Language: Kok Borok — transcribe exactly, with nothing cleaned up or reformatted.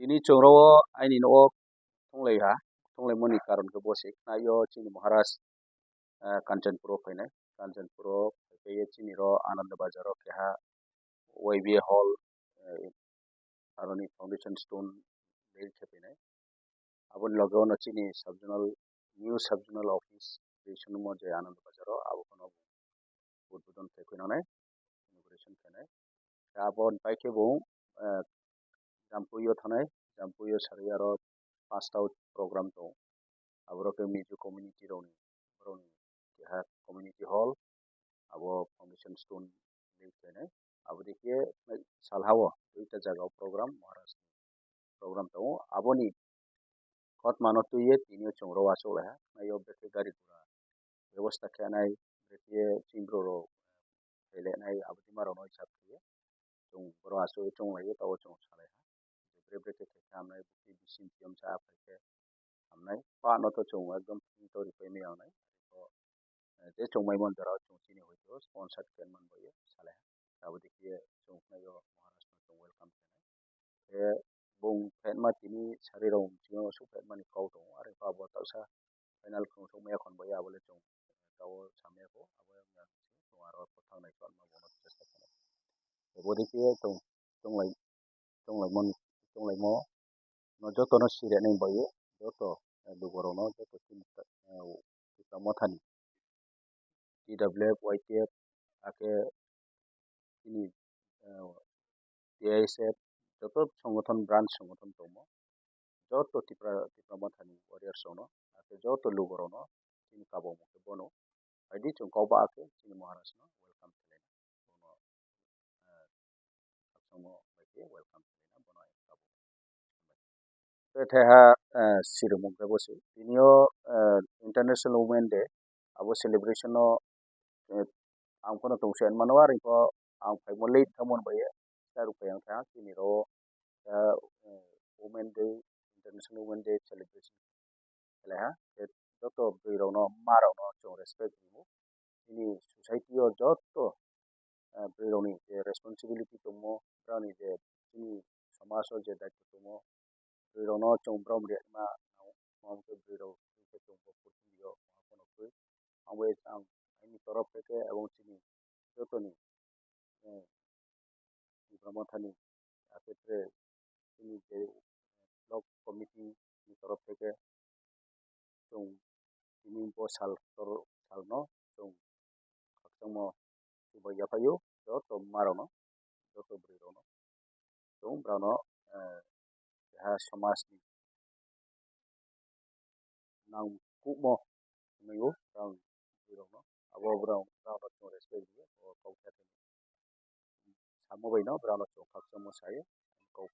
Tini chwng ro aini nogo thunglai ha, thunglaimani karon khe bo se khna yo chini Maharaj, eh, Kanchanpur o phainai. Kanchanpur o phaiphai ye chini ro Anand Bazar o keha Y B A hall, eh, aroni foundation stone lay khe phainai. Aboni loge ono chini sub zonal, new sub zonal office creation mo je Anand Bazar o, abo phano udbodon khe khwnanai, inauguration khainai. Aboni pai khe bo, eh, Jampui o thanai, Jampui o sari aro paanch ta program tongo. Aborok khe Mizo community rokni, borokni keha community hall, abo foundation stone lay khainai. Abo dikhe salha o duita jaga o program, Maharaj ni program tongo. Aboni khotmano twiwi tini o chwng ro achuk lai ha. Naio bwkhe gari gura bebosta khe nai, bwkhe chini borok rok thailainai, abo twi ma rok no hisab khe chwng borok achuk chwng lai o, tabuk chwng salai ha. Bwkhe bwkhe khe khe hamnai, bwkhe bising piyam cha phai khe hamnai. Pa no to chwng ekdom free to ripai maya wngnai. Tei chwng mai man jora o chwng chini hoi to sponsor khe man bai salai ha. Abo dikhe chwng khnai o Maharaj no chwng welcome khe nai. Khe bung phetma tini sari rok bisingo aswk phetmani kok tongo, are khe abo taksa final khwng sok maya khon bai abo le chwng tao samya kho, abo wngya chwng aro kwthang nai tongma bono chesta khainai. Khe bo dikhe chwng chwnglai chwnglaimani chwnglaimo no joto no sirya nai bai joto lugo rok no joto chini Tipra Motha ni T W F, Y T F, akhe chini, eh, T I S F, joto songothon, branch songothon tongo. Joto Tipra, Tipra Mothani warriors rokno, akhe joto lugo rokno chini kabangma khe bono. Phaidi chwng kok ba khe chini Maharaj no welcome khlaina. Bono, eh, khakchangma bai khe welcome khlaina, bono ang kabo. Tei thaiha, eh, sirwmung khe bo se. Tini o, eh, International Women Day, abo celebration no, eh, ang phano tong se mano, are kho ang phaimo late tamo bai ya. Chai rok pai ang thang chini ro, eh, Women Day, International Women Day celebration khlai ha. Tei joto bwrwi rok no, ma rok no chwng respect rwo. Chini society o joto, eh, bwrwi rok ni je responsibility tongmo, brao ni je chini somaj o je daitw tongmo, bwrwi rok no chwng brom rwma nango, tamo khe bwrwi rok khe chwng bo portfolio ma phano khe ang bai ang aini torof theke ebong chini jotoni, eh, Tipra Mothani, akhe tre chini je block committee ni torof theke chwng tini bo sal tor salno chwng khakchangma chubai yaphaio joto ma rokno, joto bwrwi rokno chwng brao no, eh, keha somaj ni nangkukmo hwnwi o brao bwrwi rokno abo brao brao no chwng respect rwio o kok khe samo bai no brao no chwng khakchangma saio kok.